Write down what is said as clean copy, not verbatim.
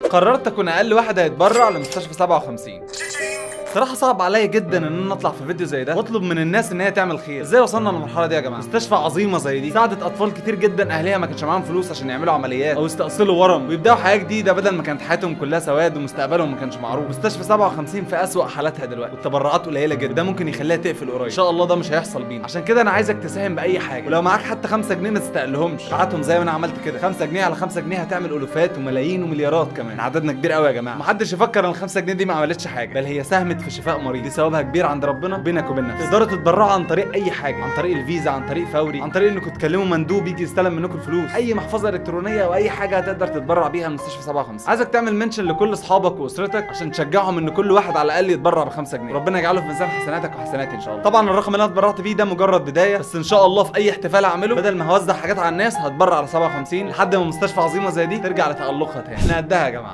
قررت اكون اقل واحد هيتبرع لمستشفى 57. صراحة صعب عليا جدا ان انا اطلع في فيديو زي ده واطلب من الناس ان هي تعمل خير. ازاي وصلنا للمرحلة دي يا جماعة؟ مستشفى عظيمة زي دي ساعدت اطفال كتير جدا اهلها ما كانش معاهم فلوس عشان يعملوا عمليات او يستأصلوا ورم ويبداوا حياة جديدة بدل ما كانت حياتهم كلها سواد ومستقبلهم ما كانش معروف. مستشفى 57 في اسوأ حالاتها دلوقتي والتبرعات قليلة جدا، ده ممكن يخليها تقفل قريب. ان شاء الله ده مش هيحصل بينا، عشان كده انا عايزك تساهم باي حاجة، ولو معاك حتى 5 جنيه ما تستقلهمش، ابعتهم زي ما انا عملت كده. 5 جنيه على 5 جنيه هتعمل الوفات وملايين ومليارات كمان. عددنا كبير قوي يا جماعة، محدش يفكر ان ال 5 جنيه دي ما عملتش حاجة، بل هي ساهمت في شفاء مريض، دي ثوابها كبير عند ربنا بينك وبين نفسك. تقدروا تتبرعوا عن طريق اي حاجة، عن طريق الفيزا، عن طريق فوري، عن طريق انكم تكلموا مندوب يجي يستلم منكم الفلوس، اي محفظة الكترونية او اي حاجة هتقدر تتبرع بيها لمستشفى 57. عايزك تعمل mention لكل اصحابك واسرتك عشان تشجعهم ان كل واحد على الاقل يتبرع ب 5 جنيه، ربنا يجعله في ميزان حسناتك وحسناتي ان شاء الله. طبعا الرقم اللي انا اتبرعت بيه ده مجرد بداية، بس ان شاء الله في اي احتفال اعمله بدل ما هوزع حاجات على الناس هتبرع على 57 لحد ما مستشفى عظيمة زي دي ترجع لتألقها تاني. احنا قدها يا جماعة.